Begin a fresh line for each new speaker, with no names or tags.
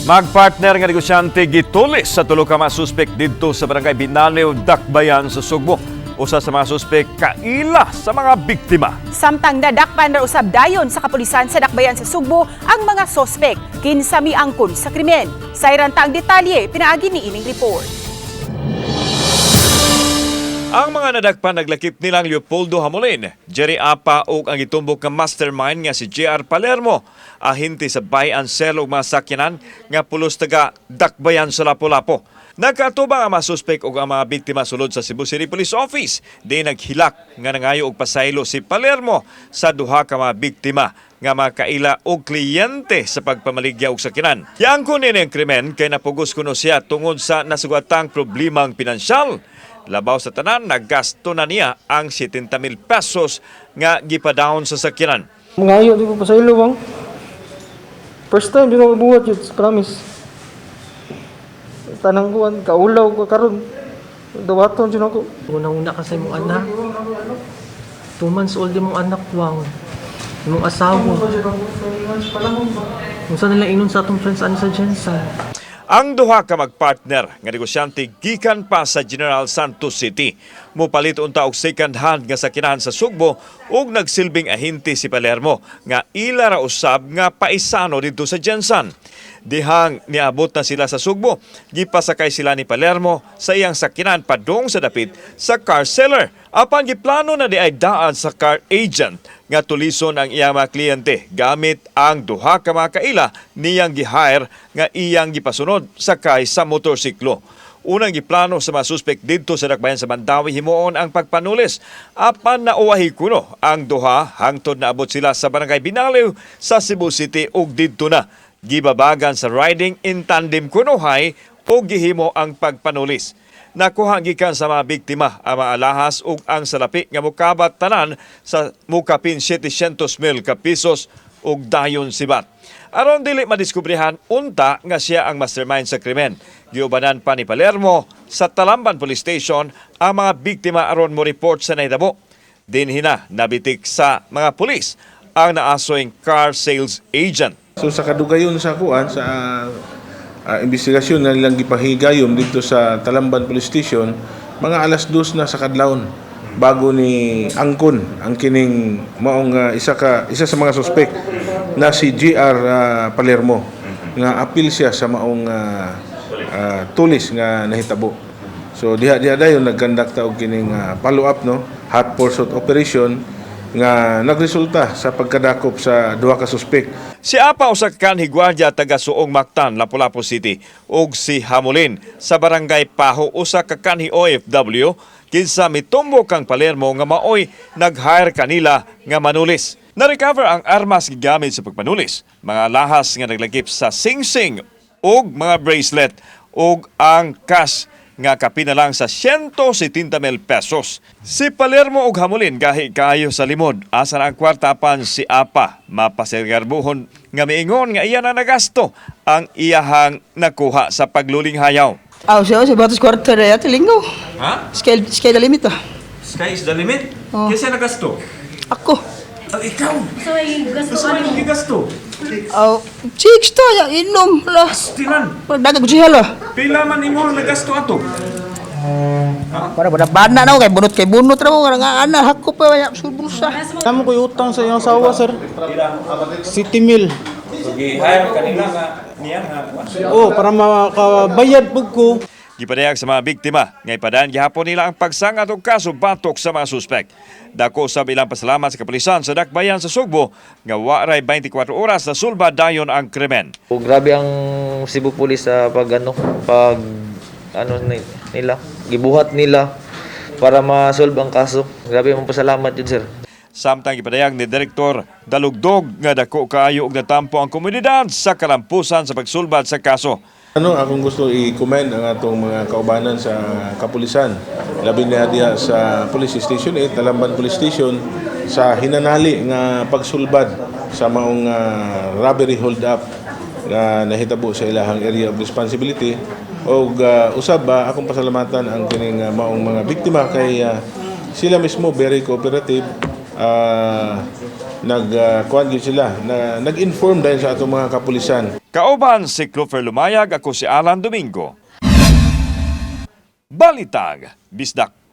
Magpartner nga negosyante gitulis sa tulo ka mga suspek didto sa Barangay Binaliw, Dakbayan sa Sugbo. Usa sa mga suspek kaila sa mga biktima.
Samtang nadakpan ra usab dayon sa kapulisan sa Dakbayan sa Sugbo ang mga sospek kinsa miangkon sa krimen. Sayran ta ang detalye pinaagi ni ining report.
Ang mga nadakpan naglakip nilang Leopoldo Hamolin, Jerry Apa ug ang gitumbok nga mastermind nga si JR Palermo, ahente sa buy and sell og mga sakyanan nga pulos taga Dakbayan sa Lapu-Lapu. Nagkaatubang ang mga suspek ug ang mga biktima sulod sa Cebu City Police Office. Di naghilak nga nangayo og pasaylo si Palermo sa duha ka mga biktima nga mga kaila og kliyente sa pagpamaligya og sakyanan. Yangko nini ang krimen kay napugos kuno siya tungod sa nasugatang problemang pinansyal. Labaw sa tanan, naggasto na niya ang 70 mil pesos nga gipa-down sa sakyanan.
Mangayo, di ko pasaylo bang. First time, di ko buhat yun, promise. Tanang kuan, kaulaw ko karon. Dawaton jud ako.
Unang-una ka sa imong anak. 2 months old imong anak, wang. Imong asawa. Kung saan nila inon sa atong friends, ano sa GenSan.
Ang duha ka magpartner nga negosyante gikan pa sa General Santos City. Mupalit unta og second hand nga sakyanan sa Sugbo ug nagsilbing ahente si Palermo nga ila ra usab nga paisano didto sa GenSan. Dihang niabot na sila sa Sugbo, gipasakay sila ni Palermo sa iyang sakyanan padung sa dapit sa car seller. Apan giplano na di ay daan sa car agent nga tulison ang iyang mga kliyente gamit ang duha ka mga kaila niyang gi-hire nga iyang gipasunod sakay sa motorsiklo. Unang giplano sa mga suspek didto sa Dakbayan sa Mandaue himuon ang pagpanulis. Apan nauwahi kuno ang duha hangtod naabot sila sa Barangay Binaliw sa Cebu City ug didto na gibabagan sa riding in tandem kunohay ug gihimo ang pagpanulis. Nakuha gikan sa mga biktima ang mga alahas ug ang salapi nga mukabat tanan sa mukapin 700 mil ka pesos ug dayon sibat. Aron dili madiskubrehan unta nga siya ang mastermind sa krimen, giubanan pa ni Palermo sa Talamban Police Station ang mga biktima aron mo report sa nahitabo. Dinhi na nabitik sa mga pulis ang naasoing car sales agent.
So sa kadugayon sa kuan sa investigasyon na nilang gipahigayom dito sa Talamban Police Station, mga 2:00 na sa kadlawon bago ni angkon ang kining maong isa sa mga suspect na si GR Palermo nga apil siya sa maong tulis nga nahitabo. So diha diha dayon nagkandakta og kining follow up, no, hot pursuit operation nga nagresulta sa pagkadakop sa duha ka suspek.
Si Apa usa ka kanhi gwardiya taga Suong Mactan, Lapu-Lapu City ug si Hamulin sa Barangay Paho usa ka kanhi OFW kinsa mitumbok kang Palermo nga maoy nag-hire kanila nga manulis. Na-recover ang armas gigamit sa pagpanulis, mga lahas nga naglakip sa singsing ug mga bracelet ug ang cash nga kapin na lang sa 170 mil pesos. Si Palermo ug Hamulin gahi kayo sa limod. Asa na ang kwarta apan si Apa mapasigarbuhon nga miingon nga iya na nagasto ang iyahang nakuha sa pagluling hayaw.
Ah, siya, sa batas kwarta na yata, linggo.
Ha?
Sky the limit ah.
Sky is the limit?
Oh.
Kasi nagasto?
Ako.
Oh, ikaw! Gusto ano yung gigasto?
Oh, chicks to, ya, inom, lah.
Tilan,
Dagat ko siya lah.
pila man imo ang nagasto ato?
Para bana bana na ko, kay bunot ra mo, nga ana, hako pa, ya, sulbulsa.
Tamo ko'y utang sa iyong asawa, sir. City Mill.
So, gi-hire kanila nga niya nga.
Oh, para makabayad pug ko.
Gipadayag sa mga biktima nga ipadaan gihapon nila ang pagsangat og kaso batok sa mga suspek. Dako sa ilang pasalamat sa kapulisan sa Dakbayan sa Sugbo nga wa ray 24 oras na sulba dayon ang krimen.
O, grabe ang Cebu Police sa pag ano nila, gibuhat nila para ma-solve ang kaso. Grabe ang pasalamat yun, sir.
Samtang gipadayag ni Direktor Dalugdog nga dako kaayo og natampo ang komunidad sa kalampusan sa pagsulbad sa kaso.
Ano, akong gusto i-commend ang atong mga kaubanan sa kapulisan. Labi na diha sa Police Station 8, Talamban Police Station, sa hinanali nga pagsulbad sa maong robbery hold up nga nahitabo sa ilahang area of responsibility. Og usab ba akong pasalamatan ang kining maong mga biktima kay sila mismo very cooperative, nag kuan gyud sila na nag-inform dahil sa atong mga kapulisan.
Kauban si Clover Lumayag, ako si Alan Domingo. Balitag, Bisdak.